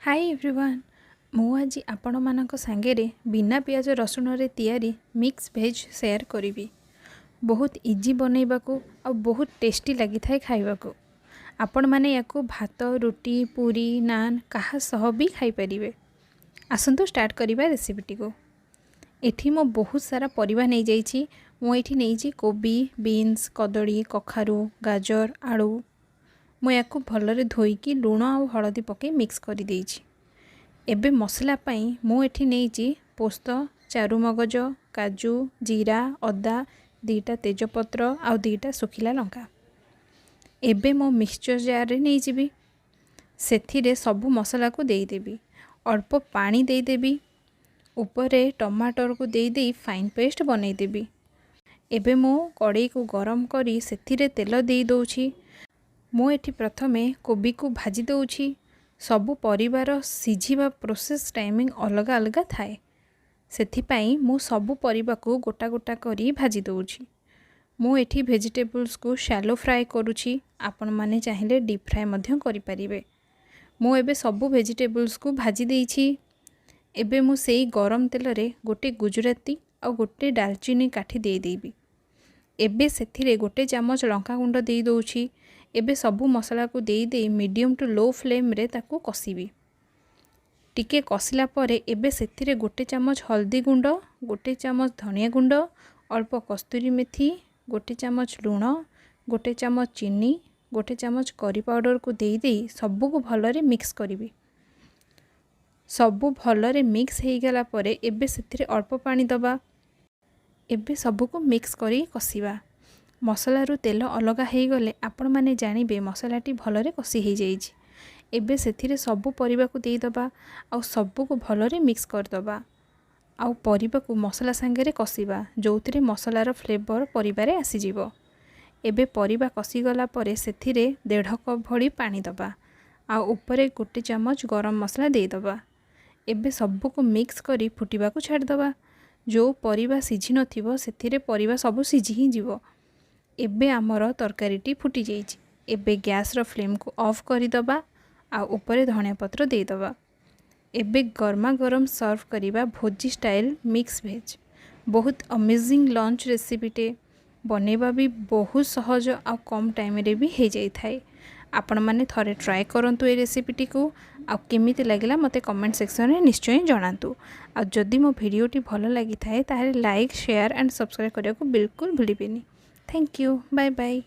High everyone, ମୁଁ ଆଜି ଆପଣମାନଙ୍କ ସାଙ୍ଗରେ ବିନା ପିଆଜ ରସୁଣରେ ତିଆରି ମିକ୍ସ ଭେଜ୍ ସେୟାର କରିବି। ବହୁତ ଇଜି ବନେଇବାକୁ ଆଉ ବହୁତ ଟେଷ୍ଟି ଲାଗିଥାଏ ଖାଇବାକୁ। ଆପଣମାନେ ୟାକୁ ଭାତ, ରୁଟି, ପୁରୀ, ନାନ୍ କାହା ସହ ବି ଖାଇପାରିବେ। ଆସନ୍ତୁ ଷ୍ଟାର୍ଟ କରିବା ରେସିପିଟିକୁ। ଏଠି ମୁଁ ବହୁତ ସାରା ପରିବା ନେଇଯାଇଛି। ମୁଁ ଏଇଠି ନେଇଛି କୋବି, ବିନ୍ସ, କଦଳୀ, କଖାରୁ, ଗାଜର, ଆଳୁ। ମୁଁ ୟାକୁ ଭଲରେ ଧୋଇକି ଲୁଣ ଆଉ ହଳଦୀ ପକାଇ ମିକ୍ସ କରିଦେଇଛି। ଏବେ ମସଲା ପାଇଁ ମୁଁ ଏଠି ନେଇଛି ପୋସ୍ତ, ଚାରୁମଗଜ, କାଜୁ, ଜିରା, ଅଦା, 2ଟା ତେଜପତ୍ର ଆଉ 2ଟା ଶୁଖିଲା ଲଙ୍କା। ଏବେ ମୁଁ ମିକ୍ସଚର୍ ଜାର୍ରେ ନେଇଯିବି। ସେଥିରେ ସବୁ ମସଲାକୁ ଦେଇଦେବି, ଅଳ୍ପ ପାଣି ଦେଇଦେବି, ଉପରେ ଟମାଟରକୁ ଦେଇଦେଇ ଫାଇନ୍ ପେଷ୍ଟ ବନେଇଦେବି। ଏବେ ମୁଁ କଡ଼େଇକୁ ଗରମ କରି ସେଥିରେ ତେଲ ଦେଇଦେଉଛି। ମୁଁ ଏଠି ପ୍ରଥମେ କୋବିକୁ ଭାଜି ଦେଉଛି। ସବୁ ପରିବାର ସିଝିବା ପ୍ରୋସେସ୍ ଟାଇମିଂ ଅଲଗା ଅଲଗା ଥାଏ, ସେଥିପାଇଁ ମୁଁ ସବୁ ପରିବାକୁ ଗୋଟା ଗୋଟା କରି ଭାଜି ଦେଉଛି। ମୁଁ ଏଠି ଭେଜିଟେବୁଲ୍ସକୁ ଶ୍ୟାଲୋ ଫ୍ରାଏ କରୁଛି। ଆପଣମାନେ ଚାହିଁଲେ ଡିପ୍ ଫ୍ରାଏ ମଧ୍ୟ କରିପାରିବେ। ମୁଁ ଏବେ ସବୁ ଭେଜିଟେବୁଲ୍ସକୁ ଭାଜି ଦେଇଛି। ଏବେ ମୁଁ ସେଇ ଗରମ ତେଲରେ ଗୋଟେ ଗୁଜୁରାତି ଆଉ ଗୋଟେ ଡାଲଚିନି କାଠି ଦେଇଦେବି। ଏବେ ସେଥିରେ ଗୋଟେ ଚାମଚ ଲଙ୍କାଗୁଣ୍ଡ ଦେଇଦେଉଛି। ଏବେ ସବୁ ମସଲାକୁ ଦେଇଦେଇ ମିଡ଼ିୟମ୍ ଟୁ ଲୋ ଫ୍ଲେମ୍ରେ ତାକୁ କଷିବି। ଟିକେ କଷିଲା ପରେ ଏବେ ସେଥିରେ ଗୋଟେ ଚାମଚ ହଳଦୀ ଗୁଣ୍ଡ, ଗୋଟେ ଚାମଚ ଧନିଆ ଗୁଣ୍ଡ, ଅଳ୍ପ କସ୍ତୁରୀ ମେଥି, ଗୋଟେ ଚାମଚ ଲୁଣ, ଗୋଟେ ଚାମଚ ଚିନି, ଗୋଟେ ଚାମଚ କରି ପାଉଡ଼ରକୁ ଦେଇଦେଇ ସବୁକୁ ଭଲରେ ମିକ୍ସ କରିବି। ସବୁ ଭଲରେ ମିକ୍ସ ହେଇଗଲା ପରେ ଏବେ ସେଥିରେ ଅଳ୍ପ ପାଣି ଦେବା। ଏବେ ସବୁକୁ ମିକ୍ସ କରି କଷିବା। ମସଲାରୁ ତେଲ ଅଲଗା ହେଇଗଲେ ଆପଣମାନେ ଜାଣିବେ ମସଲାଟି ଭଲରେ କଷି ହେଇଯାଇଛି। ଏବେ ସେଥିରେ ସବୁ ପରିବାକୁ ଦେଇଦେବା ଆଉ ସବୁକୁ ଭଲରେ ମିକ୍ସ କରିଦେବା ଆଉ ପରିବାକୁ ମସଲା ସାଙ୍ଗରେ କଷିବା, ଯେଉଁଥିରେ ମସଲାର ଫ୍ଲେଭର୍ ପରିବାରେ ଆସିଯିବ। ଏବେ ପରିବା କଷିଗଲା ପରେ ସେଥିରେ 1.5 କପ୍ ଭଳି ପାଣି ଦେବା ଆଉ ଉପରେ ଗୋଟେ ଚାମଚ ଗରମ ମସଲା ଦେଇଦେବା। ଏବେ ସବୁକୁ ମିକ୍ସ କରି ଫୁଟିବାକୁ ଛାଡ଼ିଦେବା। ଯେଉଁ ପରିବା ସିଝି ନଥିବ, ସେଥିରେ ପରିବା ସବୁ ସିଝି ହିଁ ଯିବ। ଏବେ ଆମର ତରକାରୀଟି ଫୁଟିଯାଇଛି। ଏବେ ଗ୍ୟାସ୍ର ଫ୍ଲେମ୍କୁ ଅଫ୍ କରିଦେବା ଆଉ ଉପରେ ଧନିଆ ପତ୍ର ଦେଇଦେବା। ଏବେ ଗରମା ଗରମ ସର୍ଭ କରିବା ଭୋଜି ଷ୍ଟାଇଲ୍ ମିକ୍ସ ଭେଜ୍। ବହୁତ ଅମେଜିଂ ଲଞ୍ଚ ରେସିପିଟେ। ବନେଇବା ବି ବହୁତ ସହଜ ଆଉ କମ୍ ଟାଇମ୍ରେ ବି ହେଇଯାଇଥାଏ। ଆପଣମାନେ ଥରେ ଟ୍ରାଏ କରନ୍ତୁ ଏ ରେସିପିଟିକୁ ଆଉ କେମିତି ଲାଗିଲା ମୋତେ କମେଣ୍ଟ ସେକ୍ସନରେ ନିଶ୍ଚୟ ଜଣାନ୍ତୁ। ଆଉ ଯଦି ମୋ ଭିଡ଼ିଓଟି ଭଲ ଲାଗିଥାଏ, ତାହେଲେ ଲାଇକ୍, ସେୟାର ଆଣ୍ଡ ସବସ୍କ୍ରାଇବ୍ କରିବାକୁ ବିଲକୁଲ ଭୁଲିବେନି। Thank you, bye bye.